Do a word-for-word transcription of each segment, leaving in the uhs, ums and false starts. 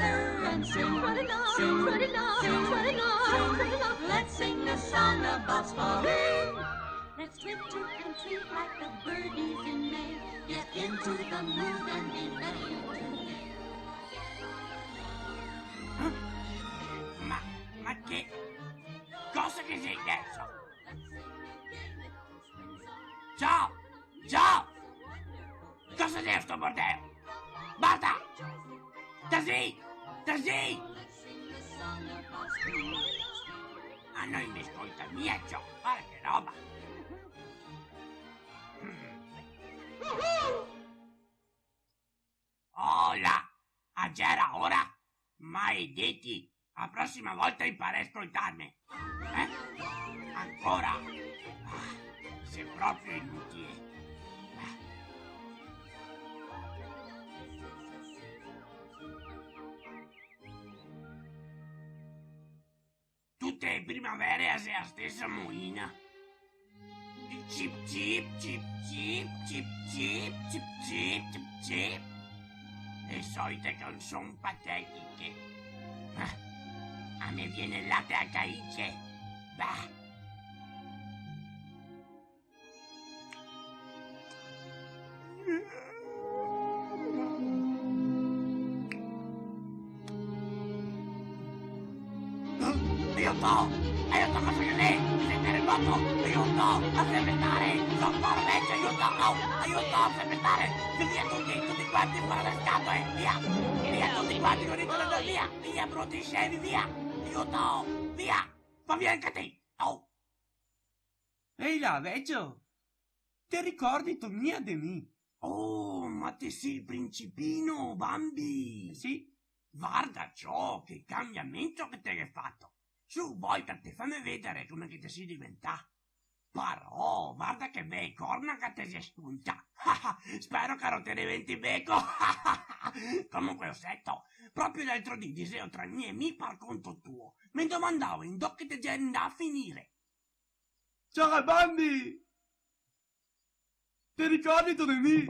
And sing, sing, sing, sing, sing, sing. Let's sing a song about spring. Let's twit, twit and tweet like the birdies in May. Get into the mood and be ready to play. Ma, ma che cosa che xe deso? Ciò! Ciò! Cosa xe sto bordeo? Basta! Tasì! Tasì! Ma no i me scolta mia, ciò! Varda che roba! Oh là! A gera ora? Maledeti! A prosima volta inparè a scoltarme! Eh? Ancora? Ah, xe proprio inutile! Ah. Tute e primavere a xe a stesa moina. Cip cip, cip cip, cip cip, cip cip, cip cip. Le solite canson patetiche. Ah, a me vien el late a caice. Bah. Aiuto! Aiuto, cosa che xe? Xe teremoto! Aiuto! A se fetare! Socorro, vecie, aiuto! Au! Aiuto, a se fetare! Via tuti, tuti quanti fora da scatole! Via! Via tuti quanti, corrite da via! Via, bruti scemi, via! Aiuto! Via! Va via anca ti! Au! Ehi là, vecio! Te ricordito mia de mi? Oh, ma te si el principino, Bambi? Sì. Varda ciò, che canbiamento che te ghe fato! Su, voltate, fame vedare come che te si deventà. Però, varda che bele corna che te si spuntà. Spero che no te deventi beco. Comunque, oseto, proprio l'altro dì, diseo tra mi e mi, par conto tuo, me domandavo indove che te geri ndà a finire. Ciao, Bambi! Te ricordito de mi?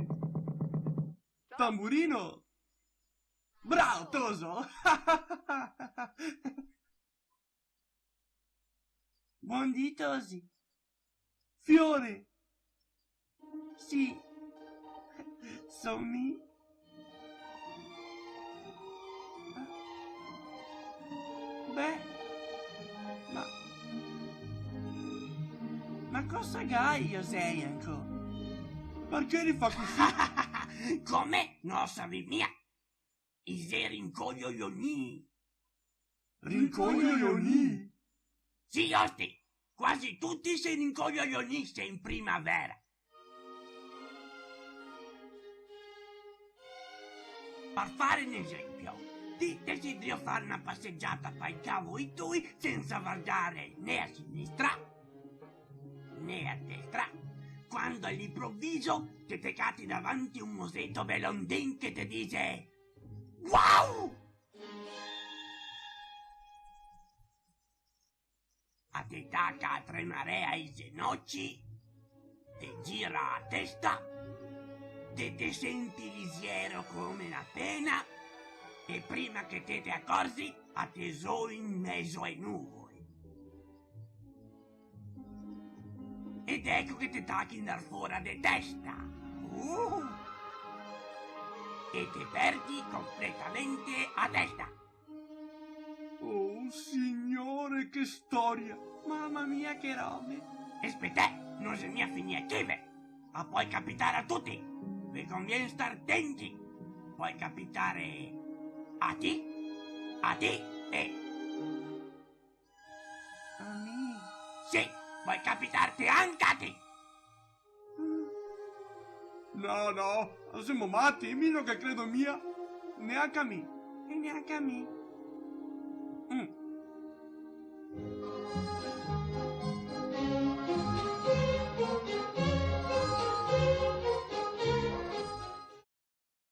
Tamburino? Bravo, toso! Bondì, tosi. Fiore! Sì. Son mi. Beh, ma, ma cosa gai, José, ancò? Parché li fa cusì? Come? No lo savì mia? I xe rincoglionì. Rincoglionì? Sì, osti, quasi tuti i xe rincoglionì, se in primavera. Par fare un esempio, ti te si drio fare na pasegiata pai cavoi tui sensa vardare né a sinistra né a destra, quando a l'inproviso te te cati davanti un moseto belondin che te dixe: "Wow!" A te taca a tremare ai zenoci, te gira a testa, te te senti liziero come na pena, e prima che te te acorzi, a te so in mezo ai nuvoli. Ed eco che te tachi ndar fora de testa. Uh! E te perdi completamente a testa. Oh, signore, che storia! Mama mia, che robe! E spetè, no xe mia finìa chi, ve! A pol capitare a tuti! Ve convien star tenti! Pol capitare a ti, a ti e... A mi? Sì, pol capitarte anca a ti! No, no, semo mati, mi no ghe credo mia. Neanca mi. E neanca mi. Mm.